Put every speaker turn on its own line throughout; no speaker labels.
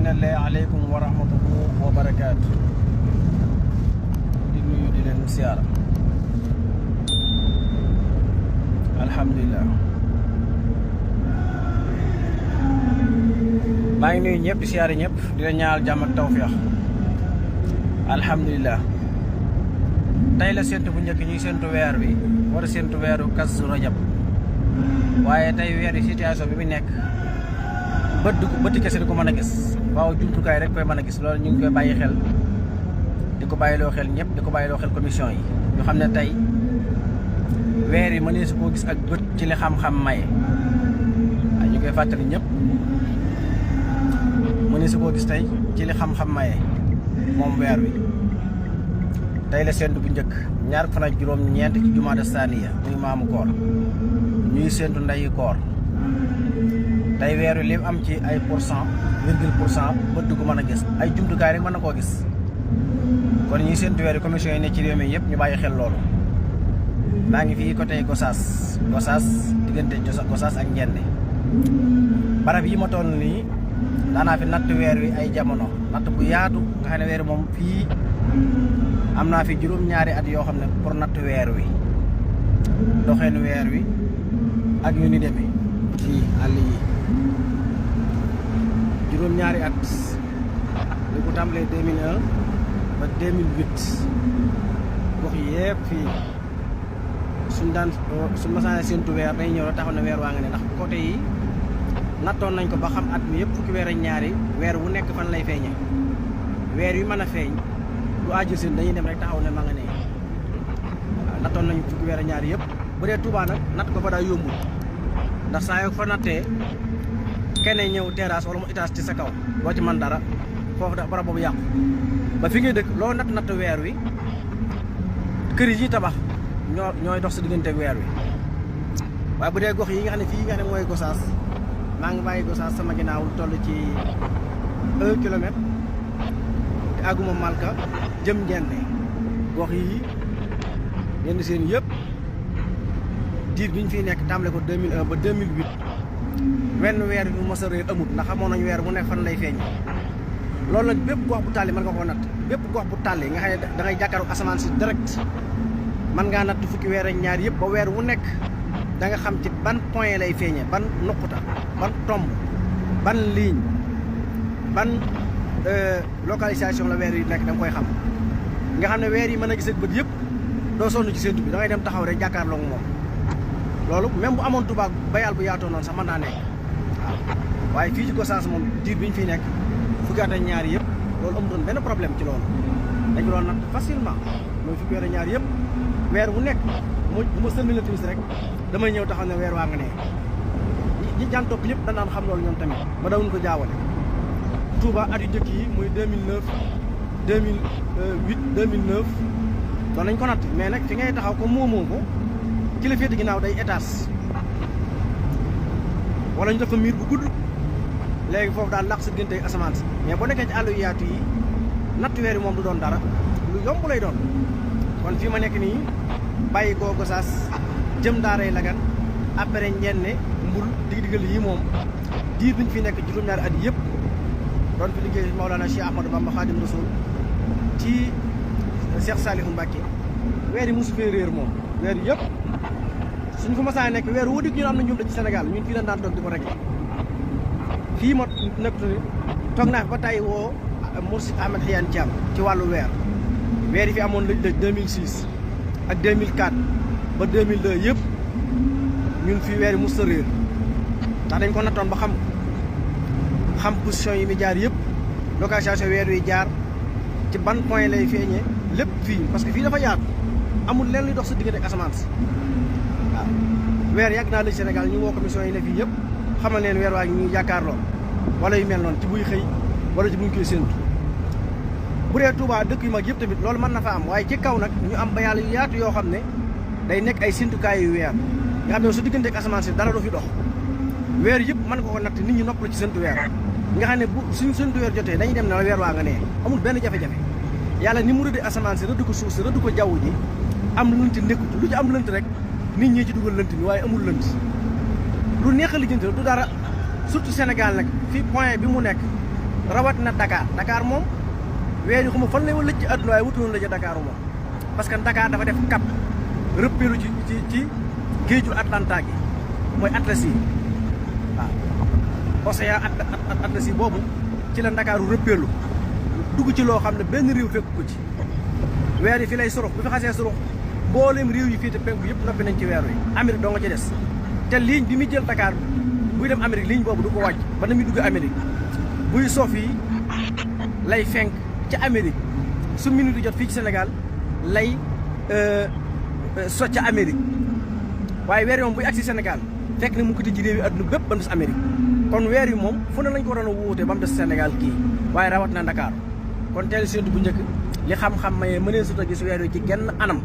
minallahi aleykum wa rahmatullahi wa barakaatu. di nuyu di leen siyaara. alhamdulilah. maa ngi nuyu ñëpp di siyaare ñëpp di leen ñaanal jàmm ak tawfeex. alhamdulilah. tey la séntu bu njëkk ñuy séntu weer wi war a séntu weeru Kazu Rajab waaye tey weer yi situation bi mu nekk bëtti kese di ko mën a gis waaw jumtukaay rek koy mën a gis loolu ñu ngi koy bàyyi xel di ko bàyyiloo xel ñëpp di ko bàyyiloo xel commission yi ñu xam ne tey weer yi mënee su koo gis ak bët ci li xam-xam maye waaye ñu koy fàttali ñëpp mënee su koo gis tey ci li xam-xam maye moom weer wi tey la séntu bu njëkk ñaar fan ak juróom-ñeent ci jumaada saaniya muy maamu koor ñuy séntu ndeyi koor tey weer wi li am ci ay %, bët du ko mën a gis ay jumtukaay rek mën na koo gis kon ñuy séntu weer wi commission yi ne ci réew mi yëpp ñu bàyyi xel loolu. maa ngi fii côté Gossas diggante Gossas ak Njenne barab yi ma toll nii daanaa fi natt weer wi ay jamono natt bu yaatu nga xam ne weer moom fii am naa fi juróom-ñaari at yoo xam ne pour natt weer wi doxeen weer wi ak yu ni demee ci àll yi juróom-ñaari at li ko tàmbalee 2001 ba 2008 gox yëpp fii suñ masaane séntu weer day ñëw la taxaw ne weer waa nga ne ndax côté yi nattoon nañ ko ba xam at mi yëpp fukki weer ak ñaari weer wu nekk fan lay feeñe weer yu mën a feeñ du aju seen dañuy dem rek taxaw ne ma nga ne waaw nattoon nañ fukki weer ak ñaari yëpp bu dee Touba nag natt ko fa daa yombul ndax saa yoo fa nattee kenn ñëw terrasse wala mu étage ci sa kaw doo ci man dara foofu da barab boobu yàqu ba fi ngay dëkk loo natt weer wi kër yi tabax ñooy dox sa diggante ak weer wi waaye bu dee gox yi nga xam ne fii nga xam ne mooy Gossas maa ngi bàyyi Gossas sama ginnaaw lu toll ci 1 kilomètre te àgguma Malka jëm Njenne gox yi yenn seen yëpp diir bi ñu fiy nekk tàmbale ko 2001 ba 2008 wenn weer bi mos a réer amut ndax xamoon nañu weer bu nekk fan lay feeñ loolu nag bépp gox bu tàlli mën nga koo natt bépp gox bu tàlli nga xam ne da ngay jàkkaaru asamaan si direct man ngaa natt fukki weer ak ñaar yëpp ba weer wu nekk da nga xam ci ban point lay feeñee ban nuquta ban tomb ban ligne ban localisation la weer yi nekk da nga koy xam nga xam ne weer yi mën a gis ak bët yëpp doo sonn ci séntu bi da ngay dem taxaw rek jàkkaarloo moom loolu même bu amoon tubaab bayal bu yaatoo noonu sax mën naa nekk waaw waaye fii ci Gossas moom diir bi ñu fiy nekk fukki at ak ñaar yëpp loolu amutoon benn problème ci loolu dañu doon natt facilement mooy fukki weer ak ñaar yëpp weer wu nekk bu ma sëlmi la timis rek damay ñëw taxaw ne weer waa nga ne ñi jaan topp ñëpp dañ daan xam loolu ñoom tamit ba dawuñ ko jaawale Touba at yu njëkk yi muy 2009 2008 2009 doon nañ ko natt mais nag fi ngay taxaw ko moomoo ko ci la féete ginnaaw day étage wala ñu def fa miir bu gudd léegi foofu daal laq sa diggante ak asamaan si mais boo nekkee ci àll yu yaatu yi natt weer yi moom du doon dara lu yomb lay doon kon fii ma nekk nii bàyyi koo Gossas jëm daaray Lagan après Njenne Mbul digg-diggal yi moom diir bi ñu fi nekk juróom-ñaari at yëpp doon fi liggéey Maolana Cheikh Ahmadou Bamba Khadim Rasoul ci Cheikh Salihou Mbacké weer yi mosu fee réer moom weer yëpp suñ fa masaa nekk weer woo dikk ñun am na ñoom da ci Sénégal ñun fii la daan toog di ko réglé fii ma nekk toog naa fi ba tey woo Moursid Ahmed Xiyan Thiam ci wàllu weer yi fi amoon lëj 2006 ak 2004 ba 2002 yëpp ñun fii weer yi mos a réer ndax dañ ko nattoon ba xam position yi mi jaar yëpp localisation weer wi jaar ci ban point lay feeñee lépp fii parce que fii dafa yaatu amul leen luy dox sa diggante ak asamaan si waaw weer yàgg naa lëj Sénégal ñu woo commission yi ne fii yëpp xamal leen weer waa ñuy jàkkaarloo wala yu mel noonu ci buy xëy wala ci buñ koy séntu bu dee Touba dëkk yu mag yëpp tamit loolu mën na fa am waaye ci kaw nag ñu am ba yàlla yu yaatu yoo xam ne day nekk ay séntukaay yu weer nga xam ne su diggante ak asamaan si dara du fi dox weer yëpp mën nga ko natt nit ñi noppalu ci séntu weer nga xam ne bu suñu séntu weer jotee dañuy dem ne la weer waa nga nee amul benn jafe-jafe yàlla ni mu rëdd asamaan si rëdd ko suuf si rëdd ko jaww ji am lënt nekkut lu ci am lënt rek nit ñi ci dugal lënt mi waaye amul lënt lu neex a lijjanti du dara surtout Sénégal nag fii point bi mu nekk rawat na Dakar moom weer yi xuma fan lay wala ci àdduna waaye wutuloon la ca Dakar moom parce que Dakar dafa def cap rëppeelu ci géejul Atlanta gi mooy Atlas yi waaw océan Atlas yi boobu ci la Dakar rëppeelu dugg ci loo xam ne benn réew fekk ko ci weer yi fi lay surux bu fi xasee surux mboolem réew yi fii te penku yëpp noppi nañ ci weer wi Amérique doo nga ci des te ligne bi muy jël Dakar buy dem Amérique ligne boobu du ko wàcc ba na muy dugg Amérique buy soof yi lay fenk ca Amérique su minute jot fii ci Sénégal lay so ca Amérique waaye weer yi moom buy agsi Sénégal fekk na mu ko ci réew yi adduna bépp ba mu des Amérique kon weer yi moom fu ne lañ ko waroon a wuute ba mu des Sénégal kii waaye rawat na Dakar kon teel séntu bu njëkk li xam-xam mayee mënee sut a gis weer yi ci genn anam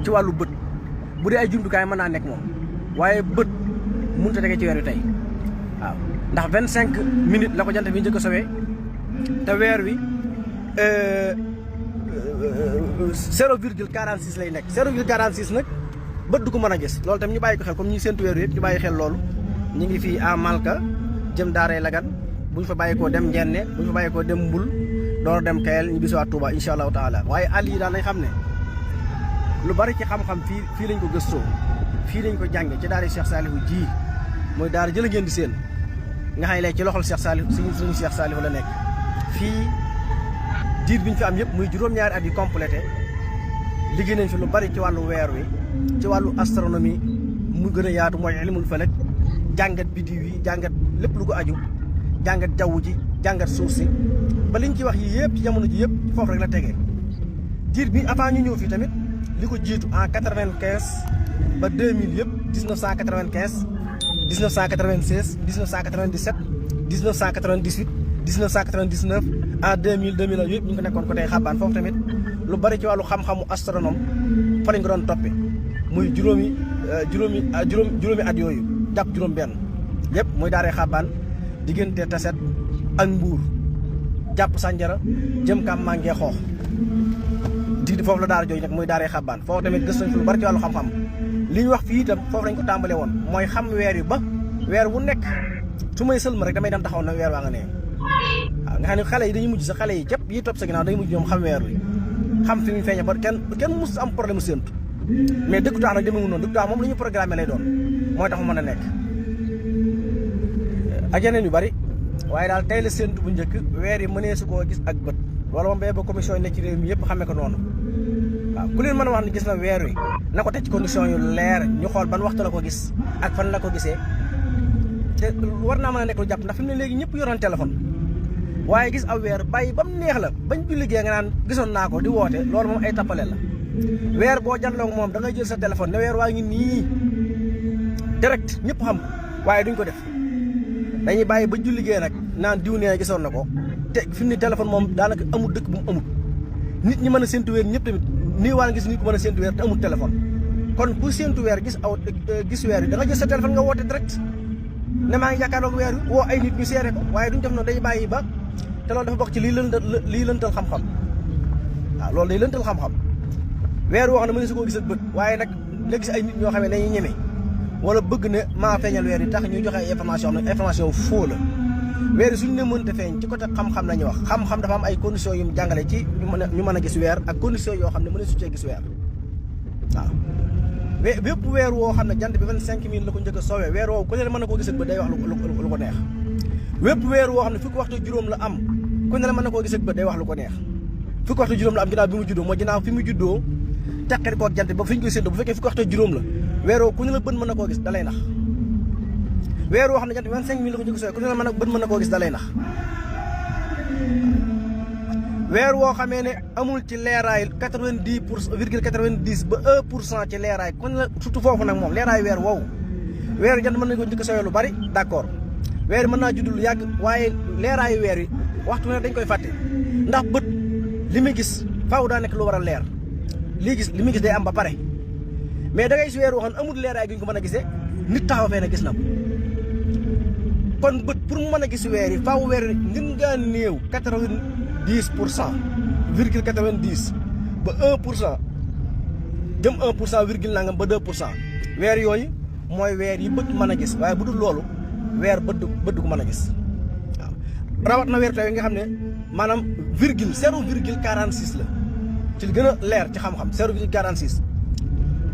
ci wàllu bët bu dee ay jumtukaay mën naa nekk moom waaye bët mënut a tege ci weer wi tey waaw ndax 25 minutes la ko jant bi njëkk a sowee te weer wi 0,46 lay nekk 0,46 nag bët du ko mën a gis loolu tam ñu bàyyi ko xel comme ñi séntu weer wi yëpp ñu bàyyi xel loolu ñu ngi fii à Malka jëm Daaray Lagan bu ñu fa bàyyi koo dem Njenne bu ñu fa bàyyi koo dem Mbul door dem Kayel ñu bisiwaat Touba incha allahu taala waaye àll yi daal nañ xam ne lu bari ci xam-xam fii lañ ko gëstoo fii lañ ko jànge ci daara Cheikh Saliou ji mooy daara jëla ngeen di seen nga xam ne léegi ci loxol Cheikh Saliou suñu Cheikh Saliou la nekk fii diir bi ñu fi am yëpp muy juróom-ñaari at yi complété liggéey nañ fi lu bari ci wàllu weer wi ci wàllu astronomie mu gën a yaatu mooy ilmul falak jàngat biddiw yi jàngat lépp lu ko aju jàngat jaww ji jàngat suuf si ba liñ ci wax yi yëpp ci jamono ji yëpp foofu rek la tegee diir bi avant ñu ñëw fii tamit li ko jiitu en 95 ba 2000 yëpp 1995 1996 1997 1998 1999 en 2000 2001 yëpp ñu ngi ko nekkoon côté Xabaan foofu tamit lu bari ci wàllu xam-xamu astronome fa lañ ko doon toppe muy juróomi at yooyu jàpp juróom benn yëpp muy daaree Xabaan diggante Taset ak Mbuur jàpp Sanjara jëm kam mangee xoox di foofu la daara jooju nag muy daaree Xabaan foofu tamit gës nañ fi lu bari ci wàllu xam-xam li ñu wax fii itam foofu lañ ko tàmbale woon mooy xam weer yi ba weer wu nekk su may sëlma rek damay dem taxaw na weer waa nga nee waaw nga xam ne xale yi dañuy mujj sa xale yi cëpp yi topp sa ginnaaw dañuy mujj ñoom xam weer wi xam fi mu feeñe ba kenn mus am problème séentu mais dëkku taax nag demewul noonu dëkku taax moom la ñu programmé lay doon mooy tax mu mën a nekk ak yeneen yu bari waaye daal tey la séentu bu njëkk weer yi mënee su koo gis ak bët loolu moom ba commission yi nekk ci réew mi yëpp xamee ko noonu waaw ku leen mën a wax ne gis na weer wi na ko teg ci condition yu leer ñu xool ban waxtu la ko gis ak fan la ko gisee te war naa mën a nekk lu jàpp ndax fi mu ne léegi ñëpp yoroon téléphone waaye gis aw weer bàyyi ba mu neex la bañ bi liggéey nga naan gisoon naa ko di woote loolu moom ay tappale la weer boo janloog moom da ngay jël sa téléphone ne weer waa ngi nii direct ñëpp xam ko waaye duñ ko def dañuy bàyyi ba julli liggéey nag naan diw nee gisoon na ko te fi mu ne téléphone moom daanaka amul dëkk bu mu amul nit ñi mën a séntu weer ñëpp tamit nii waa gis nit ku mën a séntu weer te amul téléphone kon ku séntu weer gis weer yi da nga jël sa téléphone nga woote direct ne maa ngi jàkkaarloog weer wi woo ay nit ñu seere ko waaye duñ def noonu day bàyyi ba te loolu dafa bokk ci lii lëntal xam-xam waaw loolu day lëntal xam-xam weer woo xam ne mën na su koo gis ak bët waaye nag nga gis ay nit ñoo xam ne dañuy ñeme wala bëgg ne maa feeñal weer yi tax ñuy joxe ay information am na information faux la weer yi suñu ne mënta feeñ ci côté xam-xam la ñuy wax xam-xam dafa am ay conditions yu mu jàngale ci ñu mën a gis weer ak conditions yoo xam ne mën na su cee gis weer waaw bépp weer woo xam ne jant bi 25000 la ko njëkk a soowee weer woowu ku ne mën na koo gis ak bët day wax lu ko neex wépp weer woo xam ne fukki waxtu juróom la am ku ne la mën na koo gis ak bët day wax lu ko neex fukki waxtu juróom la am ginnaaw bi mu juddoo mooy ginnaaw fi mu juddoo teqari koog jant ba fi ñu koy séddoo bu fekkee fukki waxtu juróom la weer woowu ku ne la bët mën na koo gis da lay nax weer woo xam ne jant bi 25000 la ko njëkk a soowee ku ne la bët mën na koo gis da lay nax weer woo xamee ne amul ci leeraay 90,90 ba 1% ci leeraay kon la surtout foofu nag moom leeraay weer woowu weeru jant mën nañu ko njëkk a sowee lu bari d'accord weer mën naa judd lu yàgg waaye leeraayu weer wi waxtu ne dañ koy fàtte ndax bët li muy gis faaw daa nekk lu war a leer lii gis li muy gis day am ba pare mais da ngay gis weer woo xam ne amul leeraay gi ñu ko mën a gisee nit taxaw fee ne gis na ko kon bët pour mu mën a gis weer yi faaw weer wi ngën ngaa néew 90,90 ba 1% jëm 1% virgule nangam ba 2% weer yooyu mooy weer yi bët mën a gis waaye bu dul loolu weer bët du ko mën a gis waaw rawat na weer taw yi nga xam ne maanaam virgule 0,46 la ci li gën a leer ci xam-xam 0,46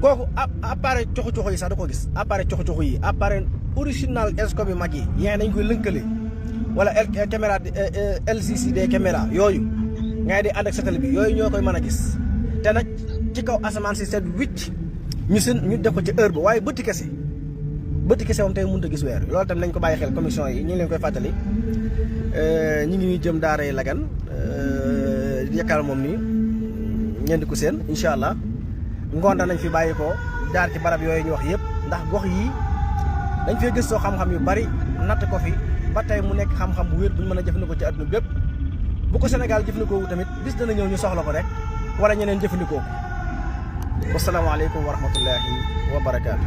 kooku appareil coxu-coxu yi sax da ko gis appareil coxu-coxu yi appareil original scope yu mag yi yaa dañ koy lënkale wala caméra LCD caméra yooyu ngay di ànd ak satellite bi yooyu ñoo koy mën a gis te nag ci kaw asamaan si seet wicc ñu def ko ci heure ba waaye bëtti kese moom tey mënut a gis weer loolu tam nañ ko bàyyi xel commission yi ñu ngi leen koy fàttali ñu ngi jëm daaray Lagan yaakaar moom nii ñeenti ku seen incha allah ngoonta nañ fi bàyyi ko jaar ci barab yooyu ñu wax yëpp ndax gox yii dañ fee gëstoo xam-xam yu bari natt ko fi ba tey mu nekk xam-xam bu wér bu ñu mën a jëfandikoo ci àdduna bépp bu ko Sénégal jëfandikoo wu tamit bis dana ñëw ñu soxla ko rek wala ñeneen jëfandikoo ko wasalaamaaleykum wa rahmatullahi wa barakaatu.